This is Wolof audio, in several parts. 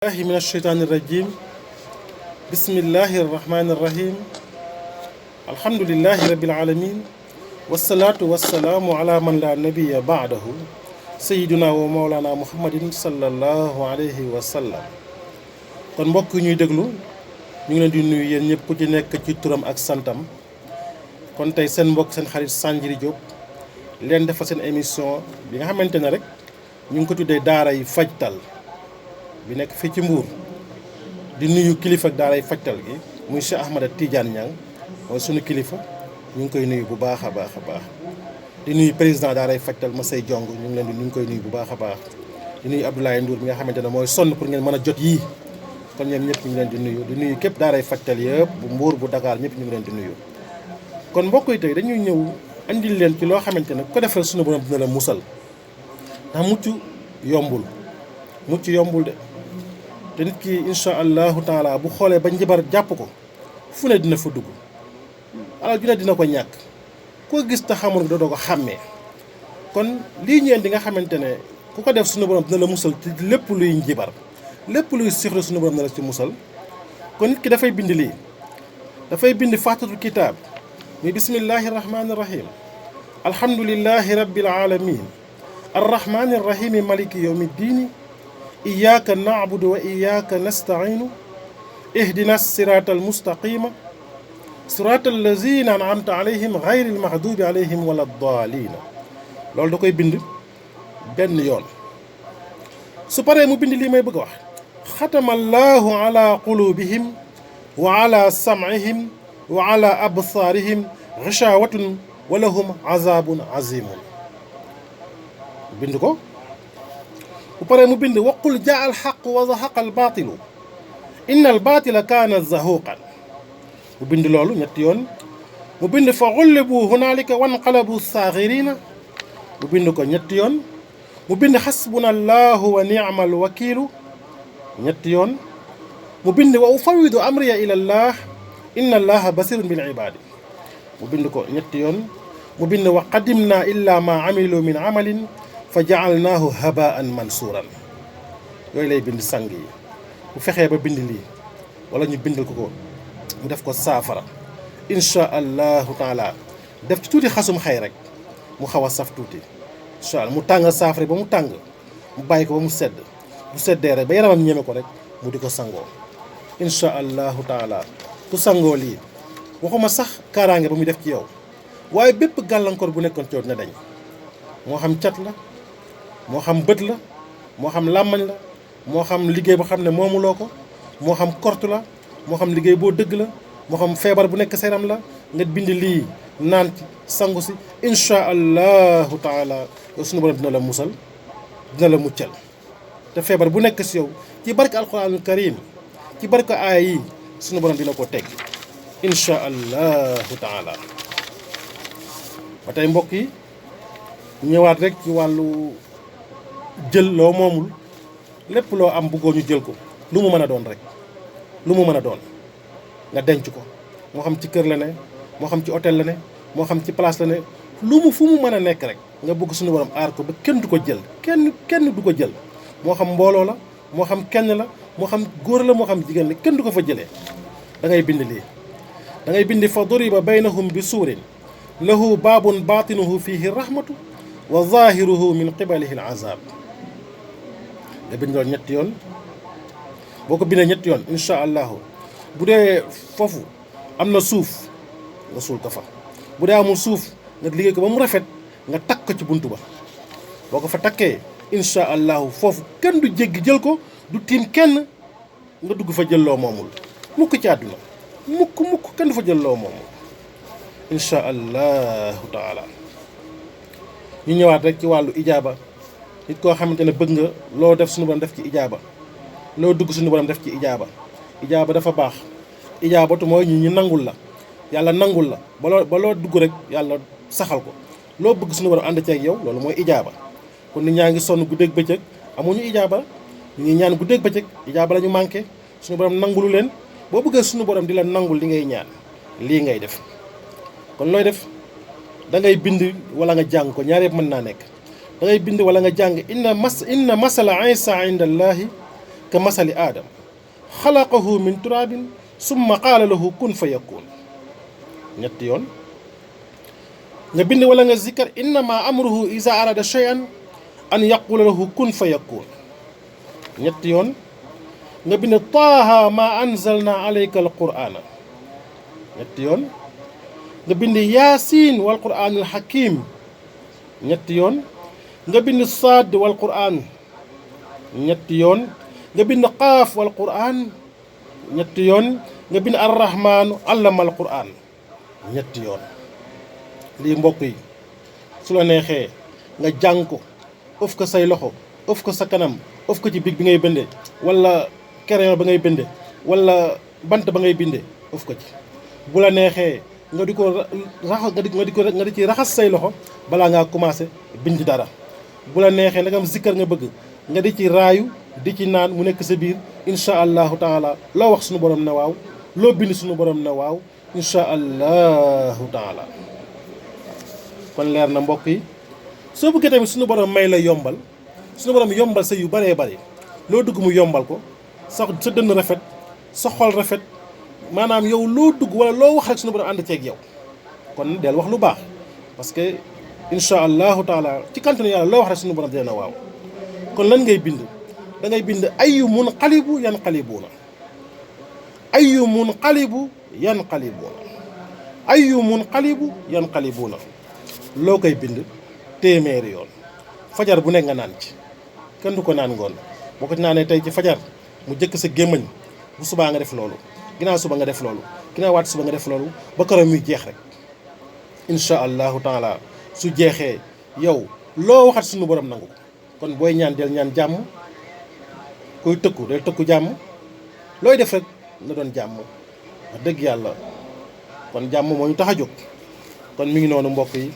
الله من الشيطان الرجيم بسم الله الرحمن الرحيم الحمد لله رب العالمين والصلاة والسلام على من لا نبي بعده سيدنا ومولانا محمد صلى الله عليه وسلم kon mbokk ñuy déglu ñu ngi leen di nuyu yéen ñëpp ku ci nekk ci turam ak santam kon tey seen mbokk seen xarit Sanjiri Diop leen defal seen émission bi nga xamante ne rek ñu ngi ko tuddee daara yi fajtal bi nekk fii ci Mbour di nuyu kilifa ak daaray fajtal gi muy Cheikh Ahmada Tidiane Niang mooy sunu kilifa ñu ngi koy nuyu bu baax a baax a baax di nuyu président daaray fajtal Masey Jong ñu ngi koy nuyu bu baax a baax di nuyu Abdoulaye Ndour mi nga xamante ne mooy sonn pour ngeen mën a jot yii kon ñoom ñëpp ñu ngi leen di nuyu képp daaray fajtal yëpp bu Mbour bu Dakar ñëpp ñu ngi leen di nuyu. kon mbokk yi tey dañuy ñëw andil leen ci loo xamante ne ko defal sunu borom dina la musal ndax mucc yombul de. te nit ki incha allahu taala bu xoolee ba njabar jàpp ko fu ne dina fa dugg alal ju ne dina ko ñàkk koo gis te xamul doo ko xàmmee kon lii ñeen di nga xamante ne ku ko def suñu borom dina la musal ci lépp luy njibar lépp luy sixru suñu borom dina la ci musal kon nit ki dafay bind lii dafay bind faatatul kitaab muy bismillahi rahmaani rahim alhamdulillahi rabbil alamin arrahmani rahimi maliki yawmi diini iyyaka na'budu wa iyyaka nasta'inu ihdina siratal mustaqima siratal lazina an'amta alayhim ghayril maghdubi alayhim wala ddaalina loolu da koy bind benn yoon su paree mu bind lii may bëgg a wax xatama allahu ala qulubihim wa ala sam'ihim wa ala absaarihim ghishawatun wa lahum azabun azimun bind ko bu paree mu bind waqul jaa al xaq wa zahaqa al baatilu inna al baatila kaana zahuqan mu bind loolu ñetti yoon mu bind fa gullibu hunaalika wanqalabu saaxirina mu bind ko ñetti yoon mu bind xasbuna allahu wa ni'mal wakiilu ñetti yoon mu bind wa ufawidu amriya ila allah inna allaha basirun bil ibaadi mu bind ko ñetti yoon mu bind wa qadimna illa ma amilu min amalin fa jaalnaahu habaan mansuuran yooyu lay bind sang yi bu fexee ba bind lii wala ñu bindal ko mu def ko saafara incha allahu taala def ci tuuti xasum xay rek mu xaw a saf tuuti incha allah mu tàng saafara ba mu tàng mu bàyyi ko ba mu sedd bu seddee rek ba yaramam ñeme ko rek mu di ko sangoo incha allahu taala ku sangoo lii waxuma sax kaaraange ba muy def ci yow waaye bépp gàllankoor bu nekkoon ci yow dina dañ moo xam cat la moo xam bët la moo xam làmmañ la moo xam liggéey boo xam ne moomuloo ko moo xam korte la moo xam liggéey boo dëgg la moo xam feebar bu nekk seeram la nga bind lii naan ci sangu si incha allahu taala yow suñu borom dina la musal dina la muccal te feebar bu nekk si yow ci barke alquranul karim ci barke aaya yi suñu borom dina ko tegg incha allahu taala ba tey mbokk yi ñëwaat rek ci wàllu jël loo moomul lépp loo am bëggoo ñu jël ko lu mu mën a doon rek lu mu mën a doon nga denc ko moo xam ci kër la ne moo xam ci hôtel la ne moo xam ci place la ne fu mu mën a nekk rek nga bëgg suñu borom aar ko ba kenn du ko jël kenn du ko jël moo xam mbooloo la moo xam kenn la moo xam góor la moo xam jigéen la kenn du ko fa jëlee da ngay bind lii da ngay bind fa duriba baynahum bi suurin lahu baabun baatinuhu fihi rahmatu wa zahiruhu min qibalihi al azab nga bind loolu ñetti yoon boo ko bindee ñetti yoon incha allahu bu dee foofu am na suuf nga suul ko fa bu dee amul suuf nga liggéey ko ba mu rafet nga takk ko ci buntu ba boo ko fa takkee incha allahu foofu kenn du jéggi jël ko du tiim kenn nga dugg fa jël loo moomul mukk ci àdduna mukk kenn du fa jël loo moomul incha allahu taala ñu ñëwaat rek ci wàllu ijaaba nit koo xamante ne bëgg nga loo def suñu borom def ci ijaaba loo dugg suñu borom def ci ijaaba dafa baax ijaabatu mooy ñu nangul la yàlla nangul la ba loo dugg rek yàlla saxal ko loo bëgg suñu borom ànd ceeg yow loolu mooy ijaaba kon nit ñaa ngi sonn guddeeg bëccëg amuñu ijaaba ñu ngi ñaan guddeeg bëccëg ijaaba la ñu manqué suñu borom nangulu leen boo bëggee suñu borom di la nangul li ngay ñaan lii ngay def kon looy def da ngay bind wala nga jàng ko ñaar yëpp mën naa nekk da ngay bind wala nga jàng inna masala isa inda allahi ka masali aadam xalaqahu min turabin summa qaala lahu kun fa yakun ñetti yoon. nga bind wala nga zikkar innama amruhu iza arada shay'an an yaqula lahu kun fa yakun ñetti yoon. nga bind taaha ma anzalna alayka alqur'ana ñetti yoon. nga bind yaasiin wal qur'aanil hakiim ñetti yoon. nga bind saad wal qur'aan ñetti yoon. nga bind qaaf wal qur'aan ñetti yoon. nga bind arrahmaanu allama al qur'aan ñetti yoon. lii mbokk yi su la neexee nga jàng ko ëf ko say loxo ëf ko sa kanam ëf ko ci big bi ngay binde wala crayon ba ngay binde wala bant ba ngay binde ëf ko ci. bu la neexee nga di ko raxas nga di ci raxas say loxo balaa ngaa commencé bind dara. bu la neexee nag am zikkar nga bëgg nga di ci raayu di ci naan mu nekk sa biir incha allahu taala loo wax suñu borom na waaw loo bind suñu borom na waaw incha allahu taala. kon leer na mbokk yi soo bëggee tamit suñu borom may la yombal suñu borom yombal sa yu bëree bëri loo dugg mu yombal ko sa dënn rafet sa xol rafet maanaam yow loo dugg wala loo wax rek suñu borom ànd ceeg yow. kon del wax lu baax parce que incha allahu taala ci kantanu yàlla loo wax rek suñu borom dina waaw. kon lan ngay bind da ngay bind ayyu munqalibu yanqalibuuna ayyu munqalibu yanqalibuuna ayyu munqalibu yanqalibuuna loo koy bind téeméeri yoon. fajar bu nekk nga naan ci kenn du ko naan ngoon boo ko naanee tey ci fajar mu jëkk sa gémmañ bu subaa nga def loolu ginnaaw suba nga def loolu ginnaaw waat suba nga def loolu ba keroog muy jeex rek incha allahu taala su jeexee yow loo waxat suñu borom nangu ko. kon booy ñaan del ñaan jàmm koy tëkku del tëkku jàmm looy def rek na doon jàmm wax dëgg yàlla kon jàmm moo ñu tax a jóg. kon mi ngi noonu mbokk yi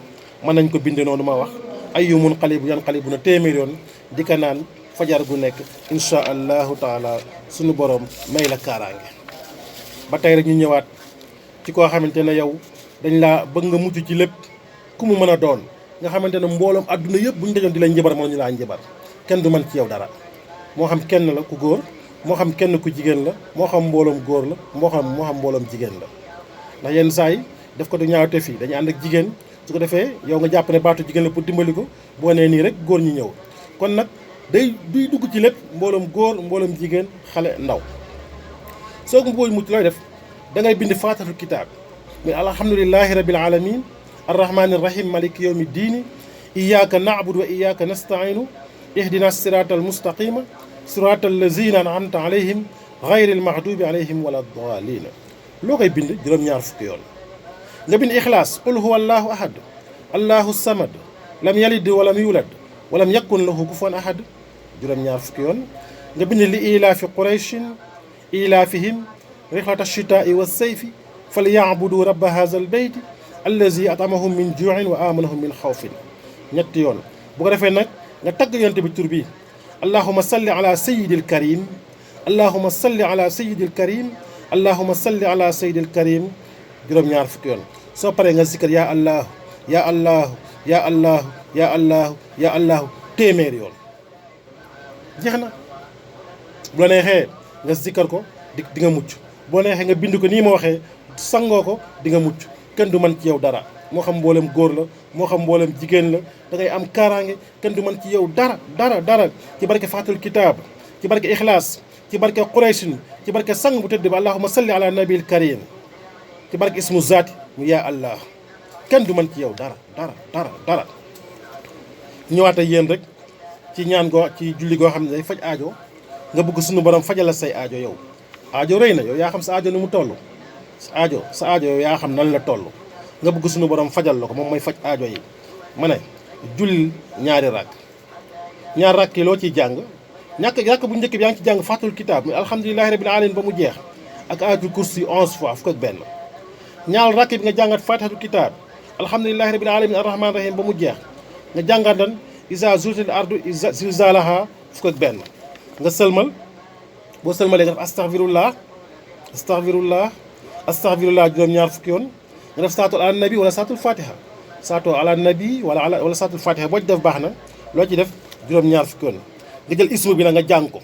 mën nañ ko binde noonu ma wax ayyu munqalibu yanqalibu na téeméer yoon di ko naan fajar gu nekk incha allahu taala suñu borom may la kaaraange. ba tey rek ñu ñëwaat ci koo xamante ne yow dañ laa bëgg nga mucc ci lépp ku mu mën a doon nga xamante ne mbooloom adduna yëpp bu ñu dajoon di la njabar moo ñu laa njabar kenn du mën ci yow dara moo xam kenn la ku góor moo xam kenn ku jigéen la moo xam mbooloom góor la moo xam mbooloom jigéen la. ndax yenn saa yi def ko du ñaawte fii dañu ànd ak jigéen su ko defee yow nga jàpp ne baatu jigéen la pour dimbali ko boo nee nii rek góor ñi ñëw kon nag duy dugg ci lépp mbooloom góor mbooloom jigéen xale ndaw. soo ko booy mucc looy def da ngay bind faatatul kitaab mais alhamdulilahi rabil alamin arrahmani rahim maliki yawmi diini iyyaka na'budu wa iyyaka nasta'inu ihdina sirata almustaqima sirata allazina an'amta alayhim ghayril maghdubi alayhim wala daalina loo koy bind juróom-ñaar fukki yoon. nga bind ixlaas qul huwa allahu ahad allahu samad lam yalid walam yulad walam yakun lahu kufuwan ahad juróom-ñaar fukki yoon. nga bind li ilaafi qurayshin ilaafihim rixlata shitaai wa sayfi falyabudu rabba haza albayt allazi atamahum min juuin wa amanahum min xawfin ñetti yoon. bu ko defee nag nga tagg yonte bi tur bi allahuma salli ala sayidil karim allahuma salli ala sayidil karim allahuma salli ala sayidil karim juróom-ñaar fukki yoon. soo paree nga zikkar yaa allahu yaa allahu yaa allahu yaa allahu yaa allahu téeméeri yoon jeex na. bu la neexee nga zikkar ko di nga mucc boo neexee nga bind ko nii ma waxee sangoo ko di nga mucc kenn du mën ci yow dara moo xam mboolem góor la moo xam mboolem jigéen la da ngay am kaaraange kenn du mën ci yow dara ci barke Fatul Kitaab ci barke Ixlaas ci barke Quraysin ci barke sang bu tëdd ba allahumma salli ala nabil karim ci barke ismu zaati mu yaa allah kenn du mën ci yow dara. ñëwaat ak yéen rek ci ñaan goo ci julli goo xam ne day faj aajo nga bëgg suñu borom fajal la say aajo yow aajo rëy na yow yaa xam sa aajo ni mu toll sa aajo yow yaa xam nan la toll nga bëgg suñu borom fajal la ko moom mooy faj aajo yi. ma ne julli ñaari ñaar rakk yi loo ciy jàng rakk bu njëkk bi yaa ngi ci jàng Fatul Kitaab mi alhamdulilahi rabbil alamin ba mu jeex ak ayatul kursi 11 fois fukk ak benn. ñaar rakk bi nga jàngat Fatihatul Kitaab alhamdulilahi rabbil alamin arrahman rahim ba mu jeex nga jàngat dan isa zulzil ardu zilzalaha fukk ak benn. nga sëlmal boo sëlmalee nga def astaghfirullah juróom-ñaar fukki yoon nga def salaatu ala nabi wala salaatul fatiha salaatu ala nabi wala salaatul fatiha boo ci def baax na loo ci def juróom-ñaar fukki yoon nga jël ismu bi nag nga jàng ko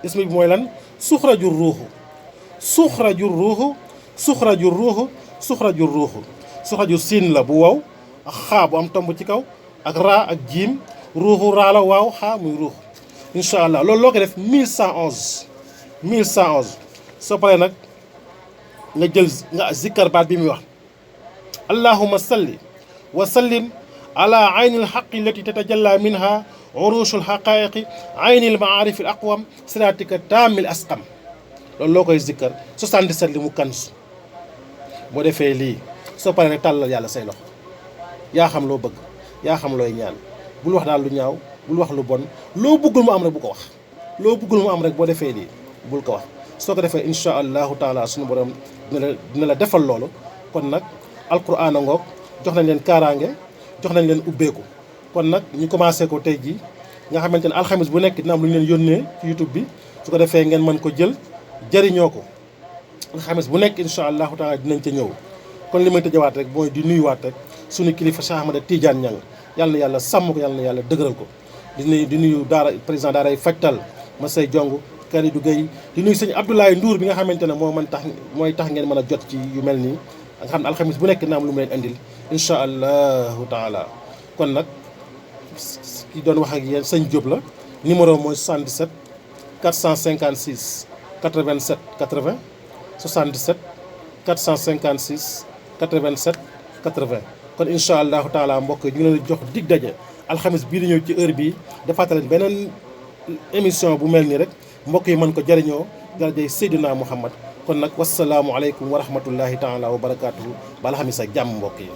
ism bi mooy lan suxraju ruuxu suxraju ruuxu suxraju ruuxu suxraju ruuxu suxraju siin la bu wow ak xaa bu am tomb ci kaw ak raa ak jiim ruuxu raa la waaw xaa muy ruuxu incha allah loolu loo ko def 1111 1111 soo paree nag nga jël nga zikkar baat bi muy wax allahumma salli wa sallim ala ayni alxaqi allati tatajalla minha urushu alxaqaiqi ayni almaarif al aqwam siratika taamil asqam loolu loo koy zikkar 77 li mu kansu boo defee lii soo paree rek tàllal yàlla say loxo yaa xam loo bëgg yaa xam looy ñaan bul wax daal lu ñaaw bul wax lu bon loo bëggul mu am rek bu ko wax loo bëggul mu am rek boo defee lii bul ko wax soo ko defee incha allahu taala suñu borom dina la defal loolu kon nag alquran a ngoog jox nañ leen kaaraange jox nañ leen ubbeeku kon nag ñu commencé ko tey jii nga xamante ne alxamis bu nekk dina am lu ñu leen yónnee ci youtube bi su ko defee ngeen mën ko jël jëriñoo ko alxamis bu nekk incha allahu taala dinañ ca ñëw kon li may tëjawaat rek mooy di nuyuwaat rek suñu kilifa Cheikh Ahmada Tidiane Niang yàlla na yàlla sàmm ko yàlla na yàlla dëgëral ko di nuyu daara président daaray Fajtal Masay Jong Kalidou Gueye di nuyu sëñ Abdoulaye Ndour bi nga xamante ne mooy tax ngeen mën a jot ci yu mel nii nga xam ne alxamis bu nekk na am lu mu leen indil incha allahu taala kon nag ki doon wax ak yéen sëñ Diop la numéro mooy 77 456 87 80 77 456 87 80 kon incha allahu taala mbokk yi ñu ngi leen di jox dig daje alxamis bii di ñëw ci heure bii defaat leen beneen émission bu mel nii rek mbokk yi mën ko jëriñoo darajay Seydina Muhammad kon nag wasalaamualeykum wa rahmatullahi taala wa barakaatuhu ba alxamis ak jàmm mbokk yi.